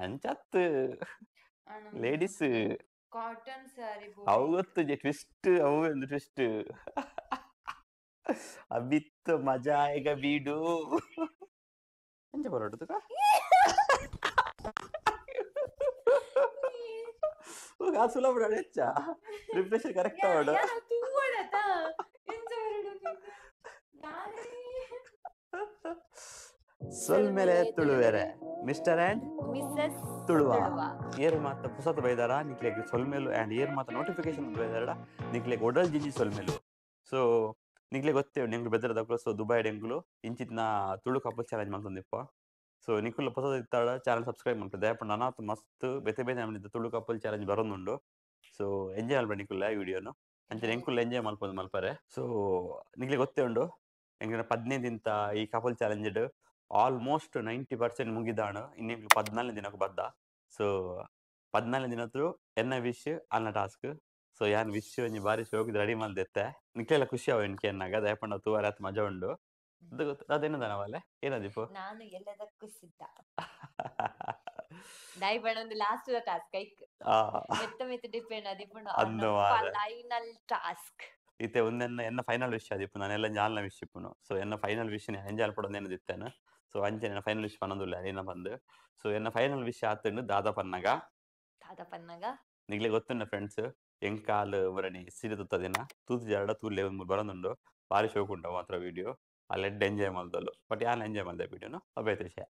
ಅಂಚತ್ ladies cotton sari ಅವು ಗೊತ್ತು twist ಅವು ಒಂದು ಟ್ವಿಸ್ಟ್ ಅಬಿತ್ತು ಮಜಾ ಆಯ್ಗ ಬೀಡು ಎಂಚ ಬರೋಡು ತುಕ ಸುಲಭ ಹೆಚ್ಚ ಪ್ರಿಪ್ರೇಷನ್ ಕರೆಕ್ಟ್ ಆವಡು ಸೊಲ್ಮೆಲೆ ತುಳುವೆರೆ ಮಿಸ್ಟರ್ ಅಂಡ್ ಮಿಸಸ್ ತುಳುವ ಏರು ಮಾತ ಪುಸತ್ ಬೈದಾರ ನಿಕ್ಲೆಗ್ ಸೊಲ್ಮೆಲು ಅಂಡ್ ಏರು ಮಾತ ನೋಟಿಫಿಕೇಶನ್ ಬೈದಾರ ನಿಕ್ಲೆಗ್ ಒಡಲ್ ಜಿಂಜಿ ಸೊಲ್ಮೆಲು. ಸೊ ನಿಕ್ಲೆ ಗೊತ್ತೇ ನಿಂಗ್ಲು ಬೆದರದಕ್ಲು. ಸೊ ದುಬೈ ಡೆಂಗ್ಲು ಇಂಚಿತ್ನ ತುಳು ಕಪಲ್ ಚಾಲೆಂಜ್ ಮಲ್ತೊಂದಿಪ್ಪ. ಸೊ ನಿಕುಲು ಪೊಸತ್ ಇತ್ತಾಡ ಚಾನಲ್ ಸಬ್ಸ್ಕ್ರೈಬ್ ಮಲ್ಪು ದಯಪಂಡ ನನಾತ್ ಮಸ್ತ್ ಬೇತೆ ಬೇತೆ ನಮ್ಮನಿದ ತುಳು ಕಪಲ್ ಚಾಲೆಂಜ್ ಬರೋದುಂಡು. ಸೊ ಎಂಜಾಯ್ ಮಲ್ಪೆ ನಿಕುಲ್ಲ ವಿಡಿಯೋನು ಅಂಚನೆ ಎಂಕುಲ್ಲ ಎಂಜಾಯ್ ಮಲ್ಪೊಂದು ಮಲ್ಪರೆ. ಸೊ ನಿಕ್ಲೆ ಗೊತ್ತೇ ಉಂಡು ಎಂಕ್ಲೆನ 15 ದಿನತ ಈ ಕಪಲ್ ಚಾಲೆಂಜ್ ಆಲ್ಮೋಸ್ಟ್ 90% ಮುಗಿದಾಣ. ಇನ್ನೆಂಕ್ಲು 14 ದಿನಕ್ಕೆ ಬದ್ದ. ಸೊ 14 ದಿನತ್ತು ಎನ್ನ ವಿಶ್ ಅನ್ನ ಟಾಸ್ಕ್. ಸೊ ಯಾನ್ ವಿಶ್ ಒಂಜಿ ಬಾರಿ ಶೋಕ್ ರೆಡಿ ಮಲ್ದೆತ್ತೆ ನಿಕ್ಲೆಲ್ಲ ಖುಷಿ ಅವ ಎನ್ಕೆ ಎನ್ನಾಗ ದಯಪಂಡ ತೂವರೆ ಆತ್ ಮಜಾ ಉಂಡು. ಅದೇನದನವಲ್ಲ ಏನದಿಪ್ಪು ನಾನು ಎಲ್ಲದಕ್ಕೂ ಸಿದ್ಧ ದಯಪಂಡ ಒಂದು ಲಾಸ್ಟ್ ಟಾಸ್ಕ್ ಐಕ್ ಮೆತ್ತ ಮೆತ್ತ ಡಿಪೆಂಡ್ ಅದಿಪ್ಪುಂಡು ಫೈನಲ್ ಟಾಸ್ಕ್ ಇತ್ತೆ ಒಂದೆನ್ನ ಎನ್ನ ಫೈನಲ್ ವಿಶ್ ಅದಿಪ್ಪು ನಾನೆಲ್ಲ ಜಾಲ್ನ ವಿಶ್ ಇಪ್ಪುನು. ಸೊ ಎನ್ನ ಫೈನಲ್ ವಿಶ್ ಎಂಜಾಲ್ ಪಡೊಂದು ದಿತ್ತೇನೆ. ಸೊ ಅಂಚನೆ ಫೈನಲ್ ವಿಶ್ ಪನ್ನೊಂದುಲ್ಲ ಏನ ಬಂದು. ಸೊ ಎನ್ನ ಫೈನಲ್ ವಿಶ್ ಆತಂಡು ದಾದಾ ಪನ್ನಗ ದಾದಾ ಪನ್ನಗ ನಿಗ್ಲೆ ಗೊತ್ತುಂಡ ಫ್ರೆಂಡ್ಸ್ ಎಂಕಾಲ್ ಬರಣಿ ಸೀರೆ ತುತ್ತದಿನ ತೂತು ಜಾಡ ತೂಲೆ ಒಂದು ಬರೋದುಂಡು ಬಾರಿ ಶೋಕ್ ಉಂಟು ಮಾತ್ರ ವಿಡಿಯೋ ಅಲ್ಲೆಡ್ ಎಂಜಾಯ್ ಮಲ್ದಲ್ಲು. ಬಟ್ ಯಾನ್ ಎಂಜಾಯ್ ಮಲ್ದೆ ವಿಡಿಯೋನು ಅಬೇತ ವಿಷಯ.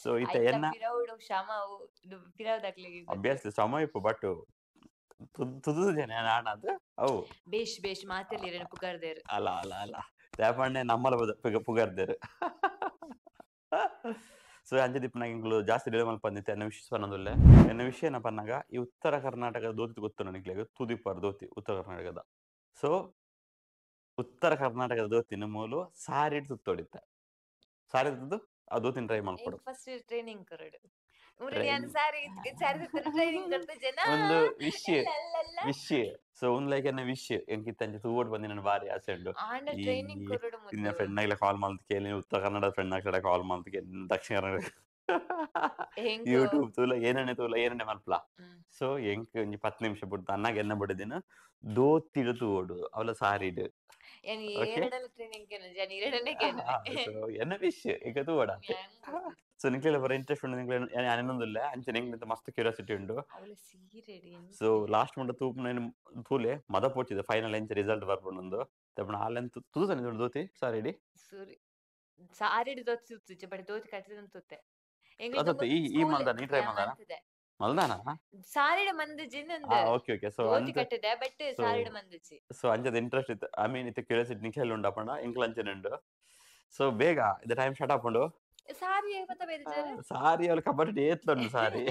ಸೊ ಇತ್ತೆ ಎನ್ನ ಅಭ್ಯಾಸ ಶ್ರಮ ಇಪ್ಪು ಬಟ್ ತುದು ಜನ ಅದು ಅವು ಬೇಷ್ ಬೇಷ್ ಮಾತಲ್ಲಿ ಪುಗಾರ್ದೇರು ಅಲ್ಲ ಅಲ್ಲ ಅಲ್ಲ ದಾಪಣ್ಣೆ ನಮ್ಮಲ ಪುಗಾರ್ದೇರು. ಸೊ ಅಂಚೆ ಇಂಗ್ಲು ಜಾಸ್ತಿ ಡಿಲೇ ಮಲ್ಪಂದಿತ್ತೆ ಎನ್ನ ವಿಶ್ ಪನ್ನೊಂದುಲ್ಲೆ. ಎನ್ನ ವಿಷಯ ಏನಪ್ಪ ಪನ್ನಾಗ ಈ ಉತ್ತರ ಕರ್ನಾಟಕದ ದೋತಿ ಗೊತ್ತು ನನಗೆ ತುದಿಪ್ಪರ್ ದೋತಿ ಉತ್ತರ ಕರ್ನಾಟಕದ. ಸೊ ಉತ್ತರ ಕರ್ನಾಟಕದ ದೋತಿನ ಮೂಲು ಸಾರಿ ತುತ್ತೊಡಿತ್ತೆ ಸಾರಿ ತುದ್ದು ಆ ದೋತಿನ ಟ್ರೈ ಮಾಡ್ಕೊಡು ಫಸ್ಟ್ ಟ್ರೈನಿಂಗ್ ಕೊರಡು ಒಂದು ವಿಶ್ ವಿಶ್. ಸೊ ಒಂದ್ ಲೈಕ್ ಎನ್ನ ವಿಶ್ ಎಂಕಿತ್ತ ಅಂಚೆ ತೂವೋಡ್ ಬಂದಿ ನನ್ನ ಬಾರಿ ಆಸೆ ಉಂಡು. ಇನ್ನ ಫ್ರೆಂಡ್ ನಾಗ್ಲೆ ಕಾಲ್ ಮಲ್ತ್ ಕೇಳಿ ಉತ್ತರ ಕನ್ನಡ ಫ್ರೆಂಡ್ ನಾಗ್ಲೆ ಕಾಲ್ ಮಲ್ತ್ ಕೇಳಿ ದಕ್ಷಿಣ ಕನ್ನಡ ಯೂಟ್ಯೂಬ್ ತೂಲ ಏನನ್ನೇ ತೂಲ ಏನನ್ನೇ ಮಲ್ಪಲ. ಸೊ ಎಂಕ್ ಒಂಜಿ 10 ನಿಮಿಷ ಬಿಡ್ತು ಅನ್ನಾಗ ಎನ್ನ ಬಿಡದಿನ ದೋತಿಡು ತೂವೋಡು ಅವಲ ಸಾರಿಡು ಎನ್ನ ವಿಶ್ ಈಗ ತೂವಡ. ಸೊ ನಿಕ್ಲೆಲ್ಲ ಬರ ಇಂಟ್ರೆಸ್ಟ್ ಉಂಡು ನಿಕ್ಲೆ ಅನೊಂದಿಲ್ಲ ಅಂಚೆ ನಿಂಗ್ಲಿಂತ ಮಸ್ತ್ ಕ್ಯೂರಿಯಾಸಿಟಿ ಉಂಡು. ಸೊ ಲಾಸ್ಟ್ ಮುಂಡ ತೂಪು ತೂಲೆ ಮದ ಪೋಚಿದೆ ಫೈನಲ್ ಎಂಚ ರಿಸಲ್ಟ್ ಬರ್ಪುಂಡು ತಪ್ಪಣ ಆಲೆಂತ ತೂತಾನೆ ದೋತಿ ಸಾರಿಡಿ ಸಾರಿಡಿ ದೋತಿ ತೂತು ಬಟ್ ದೋತಿ ಕಟ್ಟಿದ ತೂತೆ ಈ ಮಲ್ದಾನ ಈ ಟ್ರೈ ಮಲ್ದಾನ ಮಲ್ದಾನ ಸಾರಿಡ ಮಂದಜಿ ನಂದು. ಓಕೆ ಓಕೆ ಸೊ ದೋತಿ ಕಟ್ಟಿದೆ ಬಟ್ ಸಾರಿಡ ಮಂದಜಿ. ಸೊ ಅಂಚದ ಇಂಟ್ರೆಸ್ಟ್ ಇತ್ತು I mean ಇತ್ತು ಕ್ಯೂರಿಯಾಸಿಟಿ ನಿಕ್ಲೆಲ್ಲ ಉಂಡು ಅಪ್ಪಣ ಎಂಕ್ಲ ಅಂಚನೆ ಉಂಡು. ಸೊ ಬೇಗ ಇದು ಟೈಮ್ ಶಟ್ ಆಪುಂಡು ಸಾರಿ ಪತ್ತ ಬೇರೆ ಸಾರಿ ಅವಳು ಕಬಡ್ಡಿ ಏತ್ಲುಂಡು ಸಾರಿ.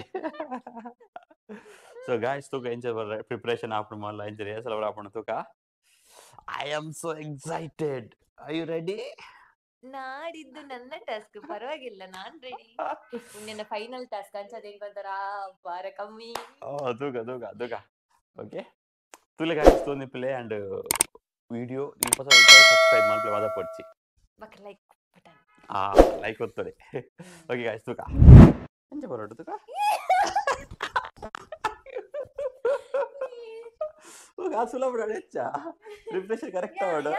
ಸೊ ಗಾಯ್ಸ್ ತೂಕ ಎಂಚ ಪ್ರಿಪರೇಷನ್ ಆಪುಂಡು ಮಲ್ಲ ಎಂಚ ರಿಹರ್ಸಲ್ ಆಪುಂಡು ತೂಕ. I am so excited. Are you ready? ನಾಡಿದ್ದು ನನ್ನ ಟಾಸ್ಕ್ ಪರವಾಗಿಲ್ಲ ನಾನ್ ರೆಡಿ. ನನ್ನ ಫೈನಲ್ ಟಾಸ್ಕ್ ಅಂಚದ ಹೆಂಗ್ ಬಾರ ಕಮ್ಮಿ ತೂಕ ತೂಕ ತೂಕ ಓಕೆ ತುಲೆ ಗಾಯ್ಸ್ ತೋನಿಪ್ಲೆ ಅಂಡ್ ವಿಡಿಯೋ ನೀವು ಹೊಸ ಸಬ್ಸ್ಕ್ರೈಬ್ ಮಲ್ಪಲೆ ವಾದ ಪಡ್ಚಿ ಬಕ ಲೈಕ್ ಬಟನ್ ಆ ಲೈಕ್ ಒತ್ತಡೆ. ಓಕೆ ಗಾಯ್ಸ್ ತೂಕ ಎಂಚ ಬರೋಡು ತೂಕ ಸುಲಭ ಹೆಚ್ಚ ಪ್ರಿಪ್ರೇಷನ್ ಕರೆಕ್ಟ್ ಆವಡು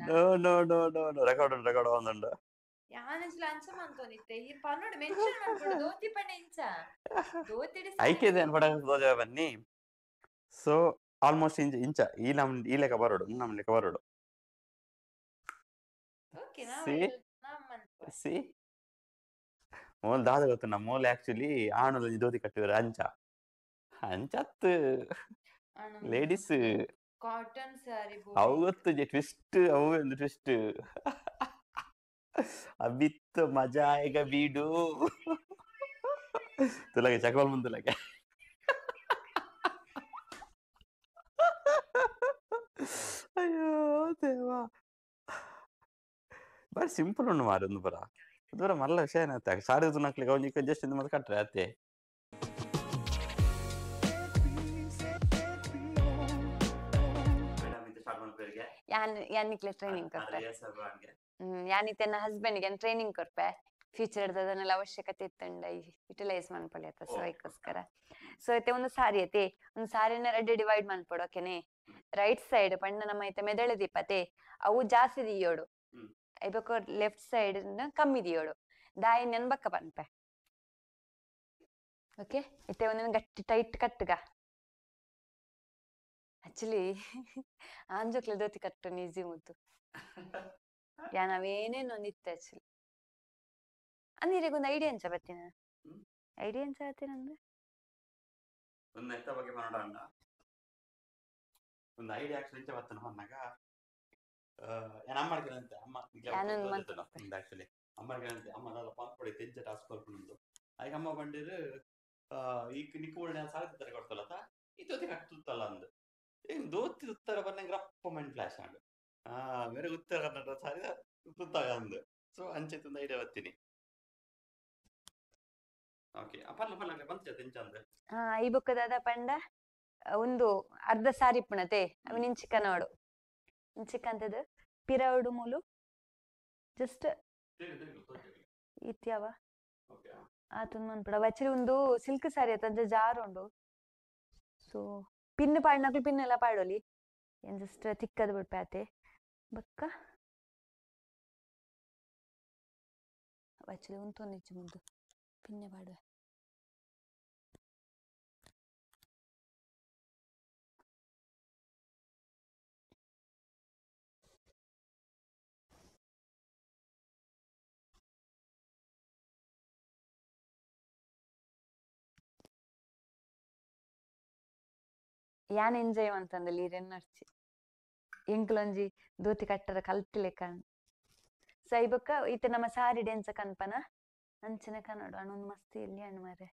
no no no no no record record ಆವೊಂದುಂಡು. ಐಕೆದೆ ಪಡ ಬನ್ನಿ. ಸೊ ಆಲ್ಮೋಸ್ಟ್ ಇಂಚ ಇಂಚ ಈ ನಮ್ ಈ ಲೆಕ್ಕ ಬರೋಡು ನಮ್ ಲೆಕ್ಕ ಬರೋಡು. ಸಿ ಸಿ ಮೋಲ್ ದಾದ ಗೊತ್ತು ನಮ್ಮ ಮೋಲ್ ಆಕ್ಚುಲಿ ಆಣುಲ ದೋತಿ ಕಟ್ಟಿದ್ರೆ ಅಂಚ ಅಂಚತ್ ಲೇಡೀಸ್ ಕಾಟನ್ ಸ್ಯಾರಿ ಅವು ಗೊತ್ತು ಟ್ವಿಸ್ಟ್ ಅವು ಒಂದು ಟ್ವಿಸ್ಟ್ ಅಬಿತ್ತು ಮಜಾ ಆಯ್ಗ ಬೀಡು ತುಲಗೆ ಚಕವಾಲ್ ಮುಂದುಲಗೆ. ಅಯ್ಯೋ ದೇವಾ ಬಾರಿ ಸಿಂಪಲ್ ಉಂಡು ಮಾರೆ ಒಂದು ಪರ ದೂರ ಮಲ್ಲ ವಿಷಯ ಏನಾಗ್ತದೆ ಸಾರಿ ತುನಕ್ಲಿಗೆ ಅವನಿಗೆ ಜಸ್ಟ್ ಇಂದ ಮತ್ತೆ ಕಟ್ಟರೆ ಅತ್ತೆ. ಯಾನ್ ಯಾನ್ ನಿಕ್ಲೆ ಟ್ರೈನಿಂಗ್ ಕೊರ್ಪೆ. ಯಾನ್ ಇತ್ತೆ ಹಸ್ಬೆಂಡ್ ಗೆ ಟ್ರೈನಿಂಗ್ ಕೊರ್ಪೆ. ಫ್ಯೂಚರ್ ಅದನ್ನೆಲ್ಲ ಅವಶ್ಯಕತೆ ಇತ್ತಂಡ ಯುಟಿಲೈಸ್ ಮನ್ಪೊಲಿ ಅತ್ತ, ಸೊ ಐಕೋಸ್ಕರ. ಸೊ ಇತ್ತೆ ಒಂದು ಸಾರಿ ಐತೆ, ಒಂದು ಸಾರಿನ ರಡ್ಡ್ ಡಿವೈಡ್ ಮನ್ಪೊಡು ಓಕೆನೆ. ರೈಟ್ ಸೈಡ್ ಪಂಡ ನಮ್ಮ ಇತ್ತೆ ಮೆದಳೆ ದೀಪತೆ ಅವು ಜಾಸ್ತಿ ದಿಯೋಡು, ಐಬೊಕ ಲೆಫ್ಟ್ ಸೈಡ್ ಕಮ್ಮಿ ದಿಯೋಡು. ದಾಯಿ ನೆನ್ಬಕ್ಕ ಪನ್ಪೆ ಓಕೆ. ಇತ್ತೆ ಒಂದೊಂದು ಗಟ್ಟಿ ಟೈಟ್ ಕಟ್ಟುಗ. ಆಕ್ಚುಲಿ ಆಂಜೋಕ್ಲೆ ದೋತಿ ಕಟ್ಟು ಈಸಿ ಮುತ್ತು ಯಾನ್ ಅವೇನೇನು ಒಂದಿತ್ತೆ ಆಕ್ಚುಲಿ. ಅಂದ್ರೆ ಒಂದು ಐಡಿಯಾ ಅಂಚ ಬತ್ತಿನ ಐಡಿಯಾ ಅಂಚ ಬತ್ತಿನ ಅಂದ್ರೆ ಒಂದು ಎತ್ತ ಬಗ್ಗೆ ಮಾಡೋಣ. ಒಂದು ಐಡಿಯಾ ಆಕ್ಚುಲಿ ಇಂಚ ಬತ್ತನ ಪನ್ನಾಗ ಯಾನ್ ಅಮ್ಮ ಕೇಳಂತೆ, ಅಮ್ಮ ಆಕ್ಚುಲಿ ಅಮ್ಮ ಕೇಳಂತೆ, ಅಮ್ಮ ದಾದ ಪನ್ಪೊಡಿ ತೆಂಚ ಟಾಸ್ಕ್ ಕೊರ್ಪುಂಡು. ಐಕ್ ಅಮ್ಮ ಪಂಡೇರು ಈ ನಿಕ್ಕು ಒಳ್ಳೆ ಸಾರಿ ತರ ಕೊಡ್ತಲ್ಲ ಈ ದೋತಿ ಕಟ್ಟುತ್ತಲ್ಲ ಅಂದು. ಏನ್ ದೋತಿ ಉತ್ತರ ಪನ್ನಂಗೆ ರಪ್ಪ ಮೈಂಡ್ ಫ್ಲಾಶ್ ಆಂಡ್ ಬೇರೆ ಉತ್ತರ ಕರ್ನಾಟಕ ಸಾರಿ ತುತ್ತಾಗ ಅಂದು. ಸೊ ಅಂಚೆ ಒಂದು ಐಡಿಯಾ ಬತ್ತೀನಿ. ಓಕೆ ಪಲ್ಲ ಪಲ್ಲ ಬಂತ ತೆಂಚ ಅಂದು. ಈ ಬೊಕ್ಕ ದಾದ ಪಂಡ ಒಂದು ಅರ್ಧ ಸಾರಿ ಪುಣತೆ ಅವಿನ ಇಂಚಿಕ ನೋಡು ಇಂಚಿಕ ಅಂತದ ಪಿರವಡು ಮೂಲು ಜಸ್ಟ್ ಇತ್ಯಾವ ಆತೊಂದು ಮನ್ಪುಡ. ಆಕ್ಚುಲಿ ಒಂದು ಸಿಲ್ಕ್ ಸಾರಿ ಆತ ಅಂಚ ಜಾರು ಉಂಡು. ಸೊ ಪಿನ್ ಪಾಡ್ನಕ್ಲು ಪಿನ್ ಎಲ್ಲ ಪಾಡೊಲಿ, ಏನ್ ಜಸ್ಟ್ ತಿಕ್ಕದ ಬಿಡ್ಪೆ ಆತೆ. ಬೊಕ್ಕ ಆಕ್ಚುಲಿ ಉಂತೊಂದಿಜ್ಜಿ ಮುಂದು ಪಿನ್ನೆ ಪಾಡುವೆ. ಯಾನ್ ಎಂಜಾಯ್ ಮಂತಂದಲ್ಲಿ ಈರೆನ್ನರ್ಚಿ ಎಂಕ್ಲೊಂಜಿ ದೋತಿ ಕಟ್ಟರ ಕಲ್ತಿಲೆಕ್ಕ. ಸೊ I ಬೊಕ್ಕ ಇತ್ತೆ ನಮ್ಮ ಸಾರಿ ಡೆನ್ಸ ಕನ್ಪನ ಅಂಚಿನ ಕನ್ನಡ ಅಣ್ಣೊಂದು ಮಸ್ತ್ ಎಲ್ಲಿ ಅಣ್ಣ ಮಾರೆ.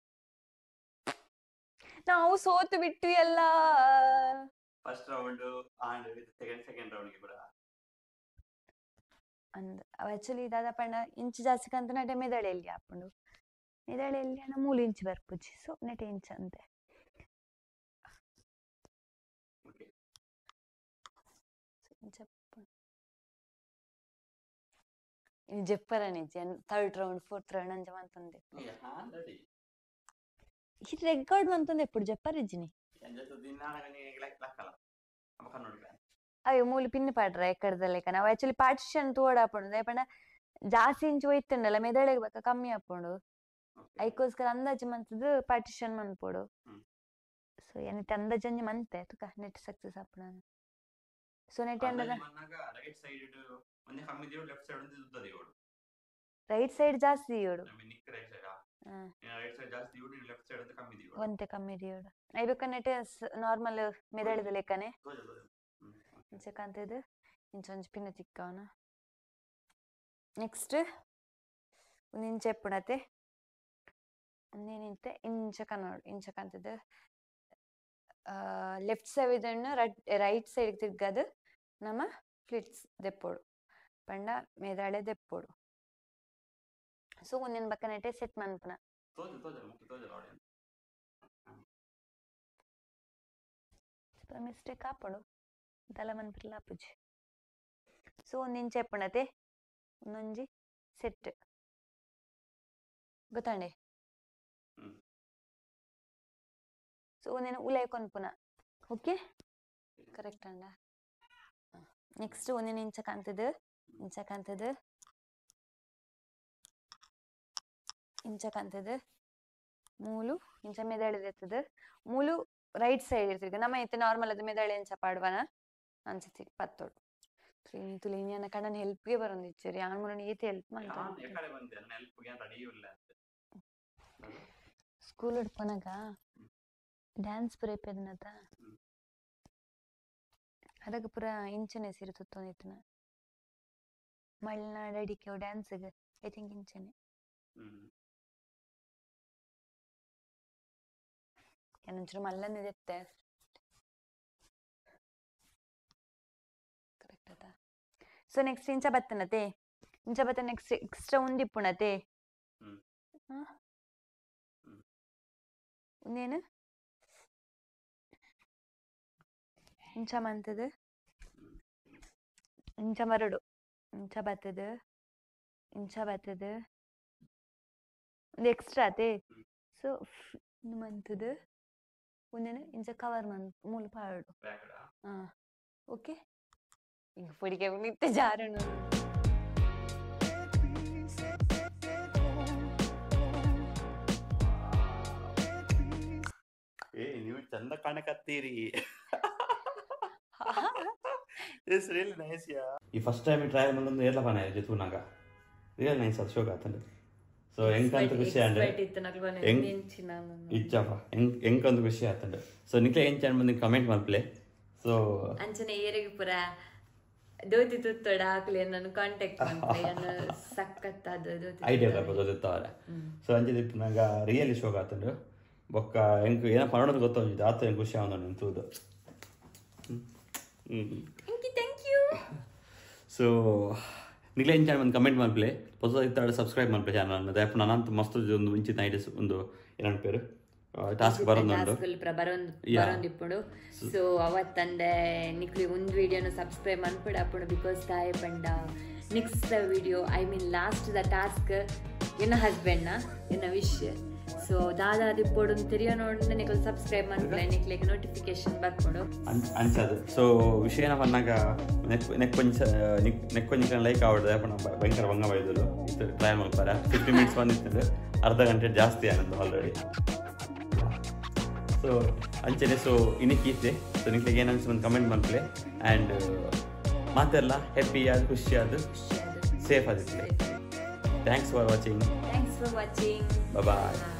ನಾವು ಸೋತು ಬಿಟ್ಟು ಎಲ್ಲ ಫಸ್ಟ್ ರೌಂಡ್ ಅಂಡ್ ಸೆಕೆಂಡ್ ರೌಂಡ್ ಗೆ ಕೂಡ ಅಂದ್. ಆಕ್ಚುಲಿ ದಾದ ಪಂಡ ಇಂಚು ಜಾಸ್ತಿ ಕಂತ ನಟೆ ಮೆದಳೆ ಎಲ್ಲಿ ಆಪುಂಡು, ಮೆದಳೆ ಎಲ್ಲಿ ಅಣ್ಣ ಮೂಲು ಇಂಚು ಬರ್ಪುಜಿ. ಸೊ ನೆಟೆ ಇಂಚು ಅಂತೆ. ಜೆಪ್ಪರನೆ ಥರ್ಡ್ ರೌಂಡ್ ಫೋರ್ತ್ ರೌಂಡ್ ಅಂಚ ಮಂತೊಂದೆ ಈ ರೆಕಾರ್ಡ್ ಮಂತೊಂದೆ ಎప్పుడు ಜೆಪ್ಪರಿಜ್ಜಿನಿ. ಅಯ್ಯೋ ಮೂಲು ಪಿನ್ ಪಾಡ್ರ ಎಕ್ಕಡ್ದ ಲೆಕ್ಕ. ನಾವು ಆಕ್ಚುಲಿ ಪಾರ್ಟಿಷನ್ ತೋಡಾಪುಂಡು ದಾಯೆ ಪಂಡ ಜಾಸ್ತಿ ಇಂಚು ಒಯ್ತುಂಡಲ್ಲ ಮೆದಳೆಗ್ ಬೊಕ್ಕ ಕಮ್ಮಿ ಆಪುಂಡು. ಐಕೋಸ್ಕರ ಅಂದಾಜು ಮಂತುದು ಪಾರ್ಟಿಷನ್ ಮನ್ಪೊಡು. ಸೊ ಏನಿತ್ತೆ ಅಂದಾಜು ಒಂಜಿ ಮಂತೆ ತುಕ ನೆಟ್ ಸಕ್ಸಸ್ ಆಪುಂಡು. ಸೊ ನೆಟ್ ಅಂಡದ ರೈಟ್ ಸೈಡ್ ಒಂಜಿ ಕಮ್ಮಿ ದಿಯೋಡು, ಲೆಫ್ಟ್ ಸೈಡ್ ಒಂಜಿ ಉದ್ದ ದಿಯೋಡು. ರೈಟ್ ಸೈಡ್ ಜಾಸ್ತಿ ದಿಯೋಡು, ನಿಕ್ ರೈಟ್ ಸೈಡ್ ರೈಟ್ ಸೈಡ್ ಜಾಸ್ತಿ ದಿಯೋಡು, ಲೆಫ್ಟ್ ಸೈಡ್ ಒಂಜಿ ಕಮ್ಮಿ ದಿಯೋಡು, ಒಂತೆ ಕಮ್ಮಿ ದಿಯೋಡು. ಐ ಬೊಕ್ಕ ನೆಟ್ ನಾರ್ಮಲ್ ಮೆದಳೆದ ಲೆಕ್ಕನೆ ಇಂಚ ಕಾಂತದ ಇಂಚ ಒಂಜಿ ಪಿನ್ ತಿಕ್ಕವನ. ನೆಕ್ಸ್ಟ್ ಒಂದು ಇಂಚ ಎಪ್ಪುಣತೆ ಒಂದೇನಿಂತೆ ಇಂಚ ಕನ್ನೋಡು ಇಂಚ ಕಾಂತದ ಲೆಫ್ಟ್ ಸೈಡ್ ರೈಟ್ ಸೈಡ್ ತಿರ್ಗದು ನಮ್ಮ ಫ್ಲಿಟ್ಸ್ ದೆಪ್ಪೋಡು ಪಂಡ ಮೆದಾಳೆ ದೆಪ್ಪೋಡು. ಸೊ ಒಂದಿನ ಬಕ್ಕ ನೆಟೆ ಸೆಟ್ ಮನ್ಪುನ. ಮಿಸ್ಟೇಕ್ ಆಪುಂಡು ದಲ ಮನ್ಪಿರ್ಲ ಆಪುಜಿ. ಸೊ ಒಂದು ಇಂಚ ಎಪ್ಪುಣತೆ ಒಂದೊಂಜಿ ಸೆಟ್ ಗೊತ್ತಾಂಡೆ. ಸೊ ಒಂದೇನು ಉಲೈ ಕೊನ್ಪುನ ಓಕೆ ಕರೆಕ್ಟ್ ಅಂಡ. ನೆಕ್ಸ್ಟ್ ಒಂದೇನು ಇಂಚ ಕಾಂತದ ಇಂಚ ಕಾಂತದ ಇಂಚ ಕಾಂತದ ಮೂಲು ಇಂಚ ಮೆದಳೆದೆತ್ತದ ಮೂಲು ರೈಟ್ ಸೈಡ್ ಇರ್ತದೆ. ನಮ್ಮ ಇತ್ತೆ ನಾರ್ಮಲ್ ಅದು ಮೆದಳೆ ಇಂಚ ಪಾಡ್ವನ ಅಂಚ ಪತ್ತೋಡು ತುಲಿ ಕಣ್ಣನ ಹೆಲ್ಪ್ಗೆ ಬರೊಂದಿಚ್ಚರಿ ಯಾನ್ ಮುರಣ ಈತೆ ಹೆಲ್ಪ್ ಮಾಡ್ತಾರೆ. ಸ್ಕೂಲ್ ಹಿಡ್ಕೊನಾಗ ಡ್ಯಾನ್ಸ್ ಪೂರ ಇಪ್ಪೆದನತ ಅದಕ್ಕೆ ಪೂರ ಇಂಚನೆ ಸೀರೆ ತುತ್ತೊಂದಿತ್ತನ ಮಲ್ನಾಡ್ ಅಡಿಕೆ ಡ್ಯಾನ್ಸ್ಗೆ I think ಇಂಚನೆ. ಏನೊಂಚೂರು ಮಲ್ಲನೆ ದೆತ್ತೆ ಕರೆಕ್ಟ್ ಆತ. ಸೊ ನೆಕ್ಸ್ಟ್ ಇಂಚ ಬತ್ತನತೆ ಇಂಚ ಬತ್ತ ನೆಕ್ಸ್ಟ್ ಎಕ್ಸ್ಟ್ರಾ ಉಂದಿಪ್ಪುಣತೆ ಉಂದೇನು ಇಂಚ ಮಂತದ ಇಂಚ ಮರಡು ಇಂಚ ಬತ್ತದ ಇಂಚ ಬತ್ತದ ಒಂದು ಎಕ್ಸ್ಟ್ರಾ ಅತೆ ಸೊ ಮಂತದ ಒಂದೇನು ಇಂಚ ಕವರ್ ಮನ್ ಮೂಲ ಪಾಡು ಹಾ ಓಕೆ ಇಂಕ ಪೊಡಿಗೆ ನಿತ್ಯ ಜಾರಣ ಏ ನೀವು ಚಂದ ಕಾಣಕತ್ತೀರಿ. It's really nice yeah. ಈ ಫಸ್ಟ್ ಟೈಮ್ ಟ್ರೈ ಮಂದೊಂದು ಏರ್ಲ ಪಾನ ಜೊತೆ ರಿಯಲ್ ನೈಸ್ ಅದು ಶೋಕ್ ಆತಂಡು. ಸೊ ಎಂಕಂತ ಖುಷಿ ಆಂಡ್ ಇಚ್ಚಪ್ಪ ಎಂಕಂತ ಖುಷಿ ಆತಂಡು. ಸೊ ನಿಕ್ಲೆ ಎಂಚ ಬಂದು ಕಮೆಂಟ್ ಮಲ್ಪಲೆ. ಸೊ ಅಂಚನೆ ಏರಿಗೆ ಪುರ ದೋತಿ ತುತ್ತೋಡ ಹಾಕ್ಲಿ ನಾನು ಕಾಂಟ್ಯಾಕ್ಟ್ ಮಲ್ಪಲೆ ಸಖತ್ ಅದು ದೋತಿ ಐಡಿಯಾ ದೋತಿತ್ತವರೆ. ಸೊ ಅಂಚೆ ನಂಗೆ ರಿಯಲಿ ಶೋಕ್ ಆತಂಡು. ಬೊಕ್ಕ ಎಂಕ್ ಏನ ಪನೋದು ಗೊತ್ತಾಗಿದೆ ಆತ ಎಂಕ್ ಖುಷಿ ಆವೊಂದುಂಡು ತೂದು. Thank you. So ನಿಕ್ಲೆ ಎಂಚ ಒಂದು ಕಮೆಂಟ್ ಮಲ್ಪಲೆ, ಹೊಸ ಇತ್ತಾಡ ಸಬ್ಸ್ಕ್ರೈಬ್ ಮಲ್ಪಲೆ ಚಾನಲ್. ದಯಪು ನಾನಂತ ಮಸ್ತ್ ಒಂದು ಇಂಚಿನ ಐಡಿಯಾಸ್ ಒಂದು ಏನಂತ ಪೇರು ಟಾಸ್ಕ್ ಬರೋದುಂಡು ಬರೋಂದಿಪ್ಪುಂಡು. ಸೊ ಅವತ್ತಂದೆ ನಿಕ್ಲಿ ಒಂದು ವಿಡಿಯೋನ ಸಬ್ಸ್ಕ್ರೈಬ್ ಮನ್ಪುಡ ಅಪ್ಪುಂಡು because ತಾಯಿ ಪಂಡ next video I mean last the task ಎನ್ನ ಹಸ್ಬೆಂಡ್ನ ಎನ್ನ ವಿಶ್. ಸೊ ದಾದಾ ದಿಪ್ಪೋಡು ತೆರಿಯೋ ನೋಡ್ ನಿಕ್ಲು ಸಬ್ಸ್ಕ್ರೈಬ್ ಮನ್ಪುಲೆ, ನಿಕ್ಲೆಗ್ ನೋಟಿಫಿಕೇಶನ್ ಬರ್ಪುಂಡು ಅನ್ಸದು. ಸೊ ವಿಷಯನ ಪನ್ನಾಗ ನೆಕ್ಕೊಂಚ ನೆಕ್ಕೊಂಚ ಲೈಕ್ ಆವಡ್ದು ದಯಪು ಭಯಂಕರ ಭಂಗ ಬೈದಲು ಇತ್ತು ಟ್ರೈ ಮಲ್ಪಾರ 50 ಮಿನಿಟ್ಸ್ ಬಂದಿತ್ತು, ಅರ್ಧ ಗಂಟೆ ಜಾಸ್ತಿ ಆನಂದು ಆಲ್ರೆಡಿ. ಸೊ ಅಂಚನೆ ಸೊ ಇನ್ನಕ್ಕೆ ಸೊ ನಿಕ್ಲೆಗ್ ಏನು ಅನ್ಸ ಒಂದು ಕಮೆಂಟ್ ಮಲ್ಪಲೆ. ಆ್ಯಂಡ್ ಮಾತೆಲ್ಲ ಹ್ಯಾಪಿ ಆದ ಖುಷಿ ಆದ safe ಆದಿತ್ತು. Thanks for watching. Thanks for watching. Bye bye.